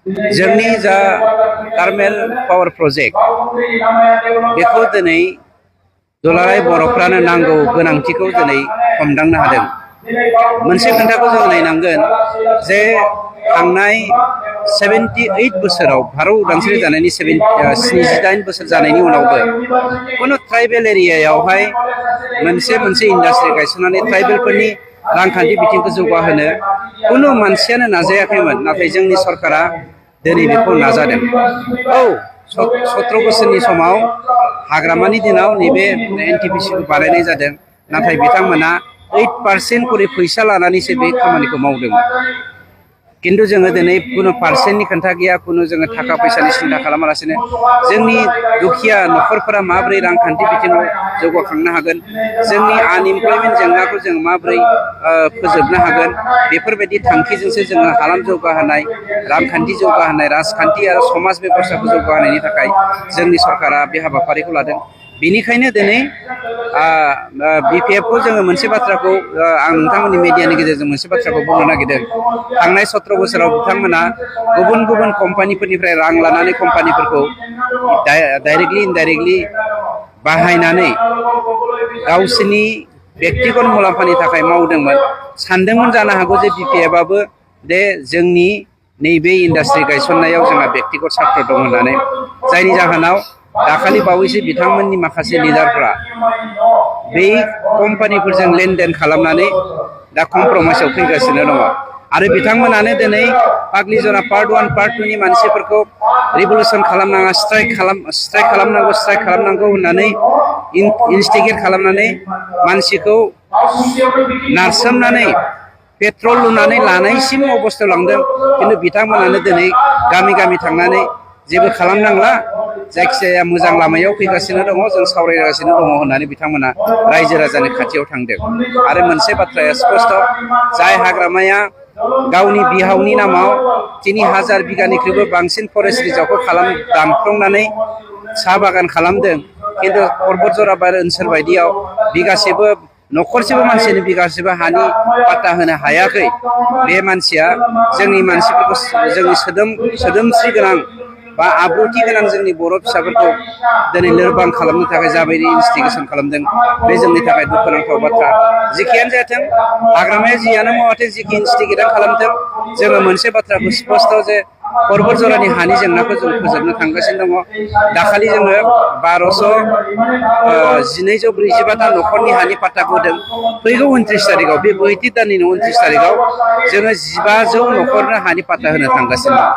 जोंनि जा thermal power project बेखौ दिनै दुलाराय बर'फ्रानो नांगौ गोनांथिखौ दिनै हमदांनो हादों। मोनसे खोथाखौ जों नायनांगोन जे थांनाय 78 बोसोराव भारत उदांस्रि जानायनि 78 बोसोर जानायनि उनावबो कुनु ट्राइबेल एरियायावहाय मोनसे इन्डास्ट्रि गायसननानै ट्राइबेलफोरनि रांखान्थि बिथिंखौ जौगाहोनो कुनु मानसियानो नाजायाखैमोन। नाथाय जोंनि सरकारा दिनै बेखौ नाजादों। औ 17 बोसोरनि समाव हाग्रामानि दिनाव नैबे एनटिपिसिखौ बानायनाय जादों। नाथाय बिथांमोना 8% करि फैसा लानानैसो बे खामानिखौ मावदोंमोन। किन्तु जोङो दिनै कुनु पार्सेन्टनि खोथा गैया, कुनु जोङो थाखा फैसानि सिन्था खालामालासिनो जोंनि दुखिया न'खरफोरा माबोरै रांखान्थि बिथिङाव जौगाखांनो हागोन, जोंनि आनइमप्लयमेन्ट जेंनाखौ जों माबोरै फोजोबनो हागोन, बेफोरबायदि थांखिजोंसो जोङो हालाम जौगाहोनाय, रांखान्थि जौगाहोनाय, राजखान्थि आरो समाज बेबस्थाखौ जौगाहोनायनि थाखाय जोंनि सरकारा बे हाबाफारिखौ लादों। बेनिखायनो दिनै बिपिएफखौ जोङो मोनसे बाथ्राखौ आं नोंथांमोननि मिडियानि गेजेरजों मोनसे बाथ्राखौ बुंनो नागिरदों। थांनाय 17 बोसोराव बिथांमोना गुबुन कम्पानिफोरनिफ्राय रां लानानै कम्पानिफोरखौ डाइरेक्टलि इनडाइरेक्टलि बाहायनानै गावसोरनि बेक्तिगत मुलाम्फानि थाखाय मावदोंमोन। सानदोंमोन जानो हागौ जे बिपिएफआबो दे जोंनि नैबे इन्डास्ट्रि गायसननायाव जोंहा बेक्तिगत सार्थ दं होननानै, जायनि जाहोनाव दाखालि बावैसो बिथांमोननि माखासे लिडारफ्रा बै कम्पानिफोरजों लेनदेन खालामनानै दा कमप्रमाइसआव फैगासिनो दङ। आरो बिथांमोनानो दिनै पाग्लिजरा पार्ट 1 पार्ट 2 नि मानसिफोरखौ रिभलुसन खालामनाङा, स्ट्राइक खालामनांगौ होननानै इनस्टिगेट खालामनानै मानसिखौ नारसोमनानै पेट्रल लुनानै लानायसिम अबस्थायाव लांदों। किन्तु बिथांमोनानो दिनै गामि थांनानै जेबो खालामनांला, जायखिजाया मोजां लामायाव फैगासिनो दङ, जों सावरायगासिनो दङ होननानै बिथांमोना रायजो राजानि खाथियाव थांदों। आरो मोनसे बाथ्राया स्पष्ट, जाय हाग्रामाया गावनि बिहावनि नामाव 3000 बिगानिख्रुइबो बांसिन फरेस्ट रिजार्भखौ दानफ्लंनानै साहा बागान खालामदों, किन्तु पर्बतजरा ओनसोल बायदियाव बिगासेबो न'खरसेबो मानसिनि बिगासेबो हानि पाट्टा होनो हायाखै। बे मानसिया जोंनि मानसिफोरखौ, जोंनि सोदोमस्रि गोनां बा आब्रुथि गोनां जोंनि बर' फिसाफोरखौ दिनै लोरबां खालामनो थाखाय जाबायदि इनस्टिगेसन खालामदों, बे जोंनि थाखाय दुखुनांथाव बाथ्रा। जेखियानो जाथों, हाग्रामाया जियानो मावाथों, जिखि इनस्टिगेट खालामथों, जोङो मोनसे बाथ्राखौ स्पष्ट जे पर्बतजरानि हानि जेंनाखौ जों फोजोबनो थांगासिनो दङ। दाखालि जोङो 12,245 न'खरनि हानि पाट्टाखौ होदों। फैगौ 29 तारिखआव, बे बैथि दाननि 29 तारिखआव जोङो 1500 न'खरनो हानि पाट्टा होनो थांगासिनो दं।